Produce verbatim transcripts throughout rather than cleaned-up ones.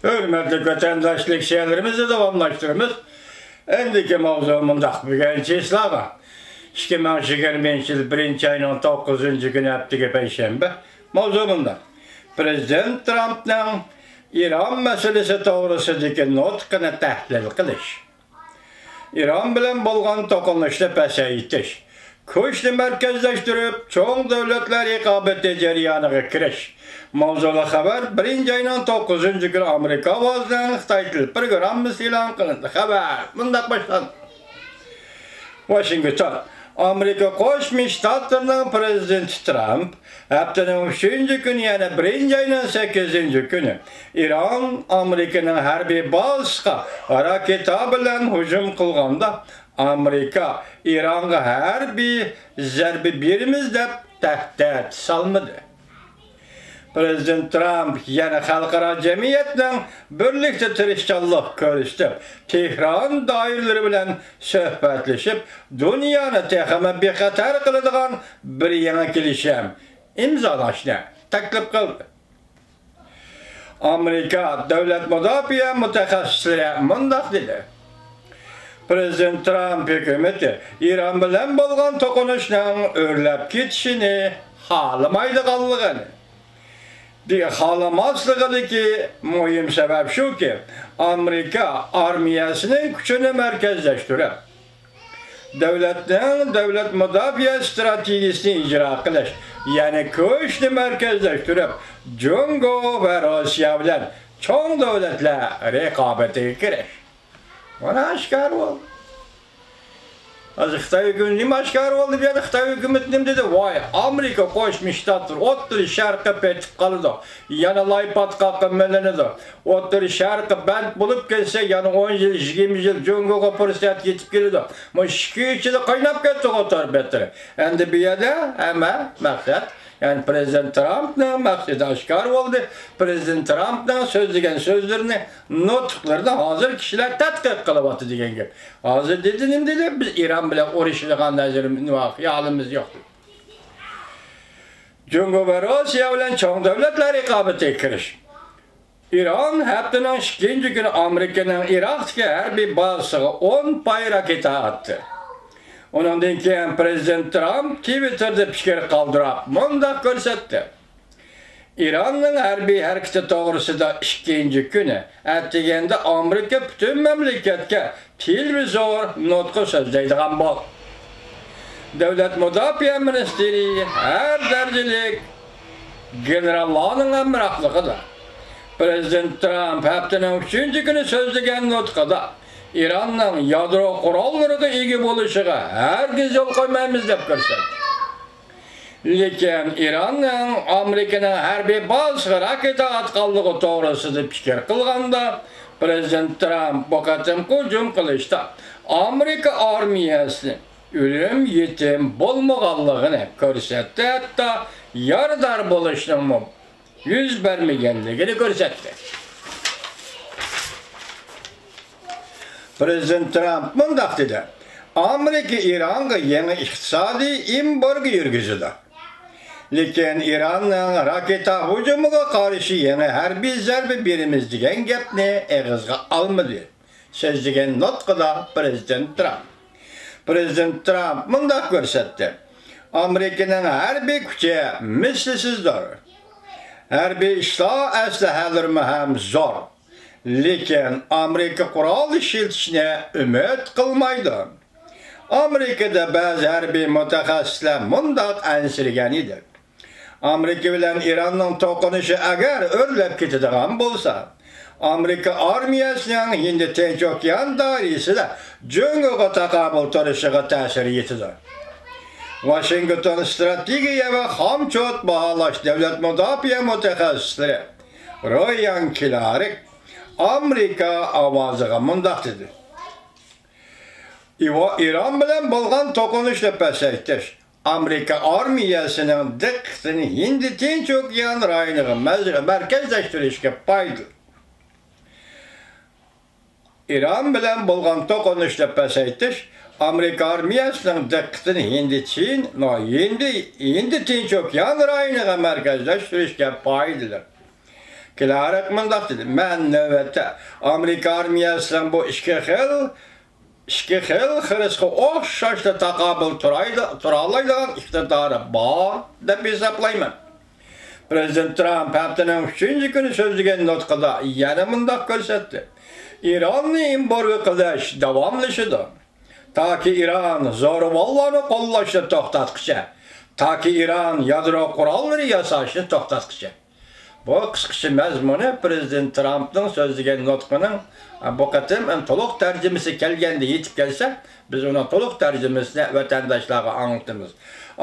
ھۆرمەتلىك ۋەتەنداشلىق شېئىرلىرىمىزنى داۋاملاشتۇرىمىز. ئەندىكى ماۋزۇ مۇنداق، بۈگۈن چىسلاغا، ئىككى مىڭ يىگىرمىنچى يىل بىرىنچى ئاينىڭ توققۇزىنچى كۈنى، ھەپتىگە پەيشەنبە. ماۋزۇ مۇنداق، پىرېزىدېنت ترامپنىڭ ئىران مەسىلىسى توغرىسىدىكى نۇتقىنى تەھلىل قىلىش. ئىران بىلەن بولغان توقۇنۇشنى پەسەيتىش، كۈچنى مەركەزلەشتۈرۈپ، چوڭ دۆلەتلەر رىقابىتى جەريانىغا كىرىش. ماۋزۇلۇق خەۋەر بىرىنچى ئاينىڭ توققۇزىنچى كۈنى ئامېرىكا ئاۋازىنىڭ خىتاي تىل پروگراممىسى ئېلان قىلىندى. خەۋەر مۇنداق باشلاندى. ۋاشىنگتون. ئامېرىكا قوشما شتاتلىرىنىڭ پىرېزىدېنتى ترامپ ھەپتىنىڭ ئۈچىنچى كۈنى، يەنى بىرىنچى ئاينىڭ سەككىزىنچى كۈنى ئىران ئامېرىكىنىڭ ھەربىي بازىسىغا راكېتا بىلەن ھۇجۇم قىلغاندا، ئامېرىكا ئىرانغا ھەربىي زەربە بېرىمىز دەپ تەھدىت سالمىدى. پىرېزىدېنت ترامپ يەنە خەلقئارا جەمئىيەتنىڭ بىرلىكتە تىرىشچانلىق كۆرسىتىپ، تېھران دائىرىلىرى بىلەن سۆھبەتلىشىپ، دۇنيانى تېخىمۇ بىخەتەر قىلىدىغان بىر يېڭى كېلىشىم ئىمزالاشنى تەكلىپ قىلدى. ئامېرىكا دۆلەت مۇداپىئە مۇتەخەسسىسلىرى مۇنداق دېدى: پىرېزىدېنت ترامپ ھۆكۈمىتى ئىران بىلەن بولغان توقۇنۇشنىڭ ئۆرلەپ كېتىشىنى خالىمايدىغانلىقىنى، دې-، خالىماسلىقىدىكى مۇھىم سەۋەب شۇكى، ئامېرىكا ئارمىيەسىنىڭ كۈچىنى مەركەزلەشتۈرۈپ، دۆلەتنىڭ دۆلەت مۇداپىئە ئىستراتېگىيىسىنى ئىجرا قىلىش، يەنى كۈچنى مەركەزلەشتۈرۈپ، جۇڭگو ۋە روسىيە بىلەن چوڭ دۆلەتلەر رىقابىتىگە كىرىش. مانا ئاشكارا بولدى. ھازىر خىتاي ھۆكۈمىتى نېمە ئاشكارا بولدى؟ بۇ يەردە خىتاي ھۆكۈمىتى نېمە دېدى؟ ۋاي، ئامېرىكا قوشما شتاتلىرى ئوتتۇرا شەرققە پېتىپ قالىدۇ، يەنە لاي پاتقاققا مىلىنىدۇ. ئوتتۇرا شەرققە بەند بولۇپ كەتسە، يەنە ئون يىل، يىگىرمە يىل جۇڭگوغا پۇرسەت يېتىپ كېلىدۇ. مۇشۇ ئىككى يىل ئىچىدە قايناپ كەتتىغۇ تور بەتلىرى. ئەمدى بۇ يەردە ھەممە مەقسەت، يەنى پىرېزىدېنت ترامپنىڭ مەقسىتى ئاشكارا بولدى. پىرېزىدېنت ترامپنىڭ سۆزلىگەن سۆزلىرىنى، نۇتۇقلىرىنى ھازىر كىشىلەر تەتقىق قىلىۋاتىدۇ دېگەن گەپ. ھازىر دېدى، نېمە دېدى؟ بىز ئىران بىلەن ئۇرۇشىدىغان نەزىرىمىز، خىيالىمىز يوق. جۇڭگو ۋە روسىيە بىلەن چوڭ دۆلەتلەر رىقابىتىگە كىرىش. ئىران ھەپتىنىڭ ئىككىنچى كۈنى ئامېرىكىنىڭ ئىراقتىكى ھەربىي بازىسىغا ئون پاي راكېتا ئاتتى. ئۇنىڭدىن كېيىن پىرېزىدېنت ترامپ تىۋىتتېردا پىكىر قالدۇرۇپ، مۇنداق كۆرسەتتى: ئىراننىڭ ھەربىي ھەرىكىتى توغرىسىدا ئىككىنچى كۈنى ئەتىگەندە ئامېرىكا پۈتۈن مەملىكەتكە تېلېۋىزور نۇتقى سۆزلەيدىغان بول. دۆلەت مۇداپىئە مىنىستىرى ھەر دەرىجىلىك گېنېراللارنىڭ ھەمراھلىقىدا پىرېزىدېنت ترامپ ھەپتىنىڭ ئۈچىنچى كۈنى سۆزلىگەن نۇتقىدا ئىراننىڭ يادرو قوراللىرىغا ئىگە بولۇشىغا ھەرگىز يول قويمايمىز دەپ كۆرسەتتى. لېكىن ئىراننىڭ ئامېرىكىنىڭ ھەربىي بازىسىغا راكېتا ئاتقانلىقى توغرىسىدا پىكىر قىلغاندا، پىرېزىدېنت ترامپ بۇ قېتىمقى ھۇجۇم قىلىشتا ئامېرىكا ئارمىيەسىنى ئۆلۈم يېتىم بولمىغانلىقىنى كۆرسەتتى، ھەتتا يارىدار بولۇشنىڭمۇ يۈز بەرمىگەنلىكىنى كۆرسەتتى. پىرېزىدېنت ترامپ مۇنداق دېدى: ئامېرىكا ئىرانغا يېڭى ئىقتىسادىي ئېمبارگو يۈرگۈزىدۇ. لېكىن ئىراننىڭ راكېتا ھۇجۇمىغا قارشى يېڭى ھەربىي زەربە بېرىمىز دېگەن گەپنى ئېغىزغا ئالمىدى. سۆزلىگەن نۇتقىدا پىرېزىدېنت ترامپ. پىرېزىدېنت ترامپ مۇنداق كۆرسەتتى: ئامېرىكىنىڭ ھەربىي كۈچى مىسلىسىزدۇر. ھەربىي ئىسلاھ ئەسلىھەلىرىمۇ ھەم زور. لېكىن ئامېرىكا قورال ئىشلىتىشنى ئۈمىد قىلمايدۇ. ئامېرىكىدا بەزى ھەربىي مۇتەخەسسىسلەر مۇنداق ئەنسىرىگەن ئىدى: ئامېرىكا بىلەن ئىراننىڭ توقۇنۇشى ئەگەر ئۆرلەپ كېتىدىغان بولسا، ئامېرىكا ئارمىيەسىنىڭ ھىندى تىنچ ئوكيان دائىرىسىدە جۇڭگوغا تاقابىل تۇرۇشىغا تەسىر يېتىدۇ. ۋاشىنگتون ئىستراتېگىيە ۋە خامچوت باھالاش دۆلەت مۇداپىئە مۇتەخەسسىسلىرى رويان كلارك ئامېرىكا ئاۋازىغا مۇنداق دېدى: ئىۋا-، ئىران بىلەن بولغان توقۇنۇشنى پەسەيتىش، ئامېرىكا ئارمىيەسىنىڭ دىققىتىنى ھىندى تىنچ ئوكيان رايونىغا مەز-، مەركەزلەشتۈرۈشكە پايدىلىق. ئىران بىلەن بولغان توقۇنۇشنى پەسەيتىش ئامېرىكا ئارمىيەسىنىڭ دىققىتىنى ھىندى چىن، ھىندى، ھىندى تىنچ ئوكيان رايونىغا مەركەزلەشتۈرۈشكە پايدىلىق. كلارك مۇنداق دېدى، مەن نۆۋەتتە ئامېرىكا ئارمىيەسىنىڭ بۇ ئىككى خىل، ئىككى خىل خىرىسقا ئوخشاشلا تاقابىل تۇرايدۇ-، تۇرالايدىغان ئىقتىدارى بار دەپ ھېسابلايمەن. پىرېزىدېنت ترامپ ھەپتىنىڭ ئۈچىنچى كۈنى سۆزلىگەن نۇتقىدا يەنە مۇنداق كۆرسەتتى، ئىراننى ئېمبارگو قىلىش داۋاملىشىدۇ. تاكى ئىران زورىۋاللارنى قوللاشنى توختاتقىچە، تاكى ئىران يادرو قوراللىرى ياساشنى توختاتقىچە. بۇ قىسقىچە مەزمۇنى پىرېزىدېنت ترامپنىڭ سۆزلىگەن نۇتقىنىڭ، بۇ قېتىم تولۇق تەرجىمىسى كەلگەندە يېتىپ كەلسە، بىز ئۇنىڭ تولۇق تەرجىمىسىنى ۋەتەنداشلارغا ئاڭلىتىمىز.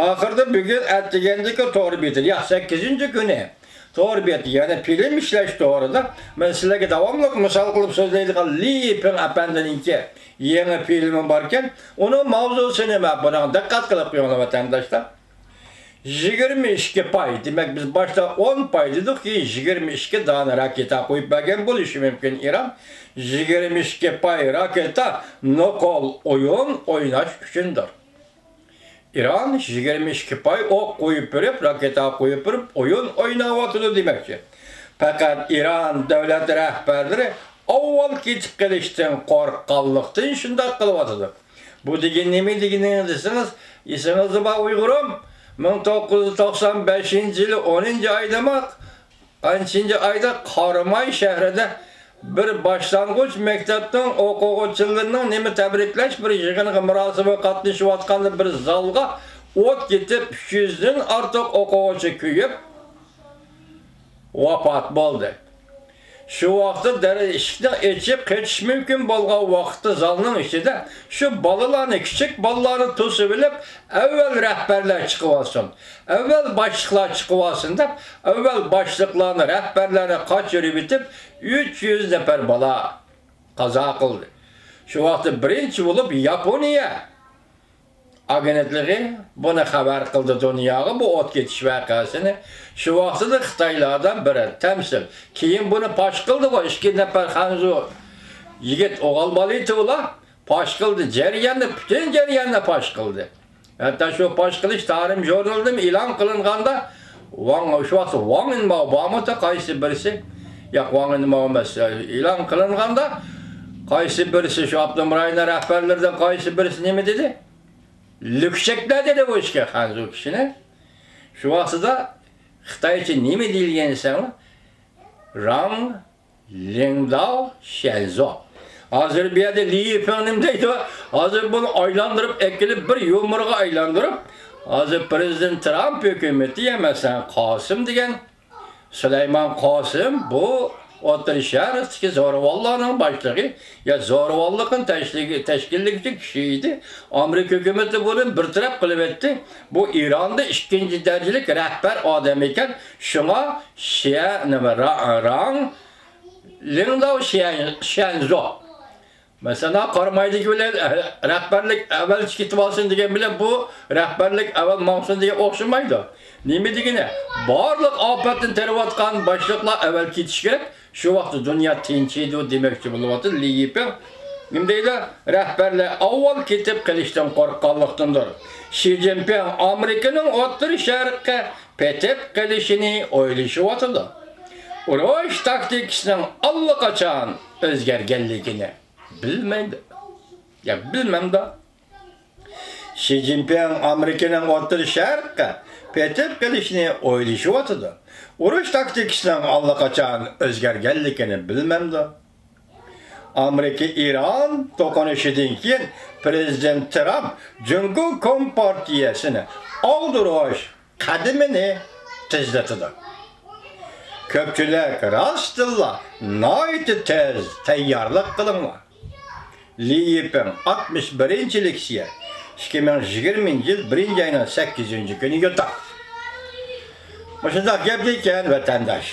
ئاخىرىدا بۈگۈن ئەتىگەندىكى تور بېتىدە، يا سەككىزىنچى كۈنى تور بېتى، يەنى فىلىم ئىشلەش تورىدا مەن سىلەرگە داۋاملىق مىسال قىلىپ سۆزلەيدىغان لى يىپىڭ ئەپەندىنىڭكى يېڭى فىلىمى باركەن. ئۇنىڭ ماۋزۇسى نېمە؟ بۇنىڭغا دىققەت قىلىپ قويۇڭلار، ۋەتەنداشلار. يىگىرمە ئىككى پاي، دېمەك، بىز باشتا ئون پاي دېدۇق، كېيىن يىگىرمە ئىككى دانە راكېتا قويۇپ بەرگەن بولۇشى مۇمكىن ئىران. يىگىرمە ئىككى پاي راكېتا نوقۇل ئويۇن ئويناش ئۈچۈندۇر. ئىران يىگىرمە ئىككى پاي ئوق قويۇپ بېرىپ، راكېتا قويۇپ بېرىپ، ئويۇن ئويناۋاتىدۇ دېمەكچى. پەقەت ئىران دۆلەت رەھبەرلىرى ئاۋۋال كېتىپ قېلىشتىن قورققانلىقتىن شۇنداق قىلىۋاتىدۇ. بۇ دېگەن نېمە دېگىنىڭىز دېسىڭىز، ئېسىڭىزدە بار ئۇيغۇرۇم، مىڭ توققۇز يۈز توقسان بەشىنچى يىلى ئونىنچى ئايدىمۇ، قانچىنچى ئايدا قاراماي شەھىرىدە بىر باشلانغۇچ مەكتەپنىڭ ئوقۇغۇچىلىرىنىڭ نېمە تەبرىكلەش بىر يىغىنىغا مۇراسىمىغا قاتنىشىۋاتقاندا بىر زالغا ئوت كېتىپ، ئۈچ يۈزدىن ئارتۇق ئوقۇغۇچى كۆيۈپ، ۋاپات بولدى. شۇ ۋاقىتتا دەرۋازا ئىشىكنى ئېچىپ قېچىش مۇمكىن بولغان ۋاقىتتا زالنىڭ ئىچىدە شۇ بالىلارنى، كىچىك بالىلارنى توسۇۋېلىپ، ئەۋۋەل رەھبەرلەر چىقىۋالسۇن، ئەۋۋەل باشلىقلار چىقىۋالسۇن دەپ، ئەۋۋەل باشلىقلارنى، رەھبەرلەرنى قاچۇرۇۋېتىپ، ئۈچ يۈز نەپەر بالا قازا قىلدى. شۇ ۋاقىتتا بىرىنچى بولۇپ ياپونىيە ئاگېنتلىقى بۇنى خەۋەر قىلدى دۇنياغا بۇ ئوت كېتىش ۋەقەسىنى. شۇ ۋاقتىدا خىتايلاردىن بىرى تەمسىل. كېيىن بۇنى پاش قىلدىغۇ، ئىككى نەپەر خەنزۇ يىگىت ئوغۇل بالا ئېتىۋالا پاش قىلدى. جەرياننى، پۈتۈن جەرياننى پاش قىلدى. ھەتتا شۇ پاش قىلىش تارىم ژۇرنىلىدىمۇ ئېلان قىلىنغاندا، ۋاڭ، شۇ ۋاقىت ۋاڭ ئىنماۋ بارمىدى، قايسى بىرسى؟ ياق، ۋاڭ ئىنماۋ ئەمەس. ئېلان قىلىنغاندا، قايسى بىرسى، شۇ ئاپتونوم رايوننىڭ رەھبەرلىرىدىن قايسى بىرسى نېمە دېدى؟ لۈكچەكلەر دېدى بۇ ئىككى خەنزۇ كىشىنى. شۇ ۋاقتىدا خىتايچە نېمە دېيىلگەن دېسەڭلار؟ راڭ لىڭداۋ شيەنزۇ. ھازىر بۇ يەردە لى يىپىڭ نېمە دەيدۇ؟ ھازىر بۇنى ئايلاندۇرۇپ ئەكېلىپ، بىر يۇمۇرغا ئايلاندۇرۇپ، ھازىر پىرېزىدېنت ترامپ ھۆكۈمىتى يا مەسىلەن، قاسىم دېگەن سۇلايمان قاسىم بۇ ئوتتۇرا شەرقتىكى زورىۋاللارنىڭ باشلىقى، يا زورىۋاللىقنى تەشلىگى-، تەشكىللىگۈچى كىشى ئىدى. ئامېرىكا ھۆكۈمىتى بۇنى بىر تەرەپ قىلىۋەتتى. بۇ ئىراندا ئىككىنچى دەرىجىلىك رەھبەر ئادەم ئىكەن. شۇڭا شيە، نېمە، را-، راڭ لىڭداۋ شيەن-، شيەنزۇ. مەسىلەن، قارامايدىكى بىلەن رەھبەرلىك ئەۋۋەلچە كېتىۋالسۇن دېگەن بىلەن بۇ رەھبەرلىك ئەۋۋەل ماڭسۇن دېگەن ئوخشىمايدۇ. نېمە دېگىنى؟ بارلىق ئاپەتنى تېرىۋاتقان باشلىقلار ئەۋۋەل كېتىشى كېرەك. شۇ ۋاقىتتا دۇنيا تىنچىيدۇ دېمەكچى بولۇۋاتىدۇ لى يىپىڭ. نېمە دەيدۇ؟ رەھبەرلەر ئاۋۋال كېتىپ قېلىشتىن قورققانلىقتىندۇر. شى جىنپىڭ ئامېرىكىنىڭ ئوتتۇرا شەرققە پېتىپ قېلىشىنى ئويلىشىۋاتىدۇ. ئۇرۇش تاكتىكىسىنىڭ ئاللىقاچان ئۆزگەرگەنلىكىنى بىلمەمدۇ؟ يا بىلمەمدۇ؟ شى جىنپىڭ ئامېرىكىنىڭ ئوتتۇرا شەرققە پېتىپ قېلىشىنى ئويلىشىۋاتىدۇ. ئۇرۇش تاكتىكىسىنىڭ ئاللىقاچان ئۆزگەرگەنلىكىنى بىلمەمدۇ؟ ئامېرىكا ئىران توقۇنۇشىدىن كېيىن پىرېزىدېنت ترامپ جۇڭگو كومپارتىيەسىنى ئاغدۇرۇش قەدىمىنى تېزلىتىدۇ. كۆپچىلىك راستتىنلا ناھايىتى تېز تەييارلىق قىلىڭلار. لى يىپىڭ ئاتمىش بىرىنچى لېكسىيە، ئىككى مىڭ يىگىرمىنچى يىل بىرىنچى ئاينىڭ سەككىزىنچى كۈنى يوتاق. مۇشۇنداق گەپلىكەن، ۋەتەنداش.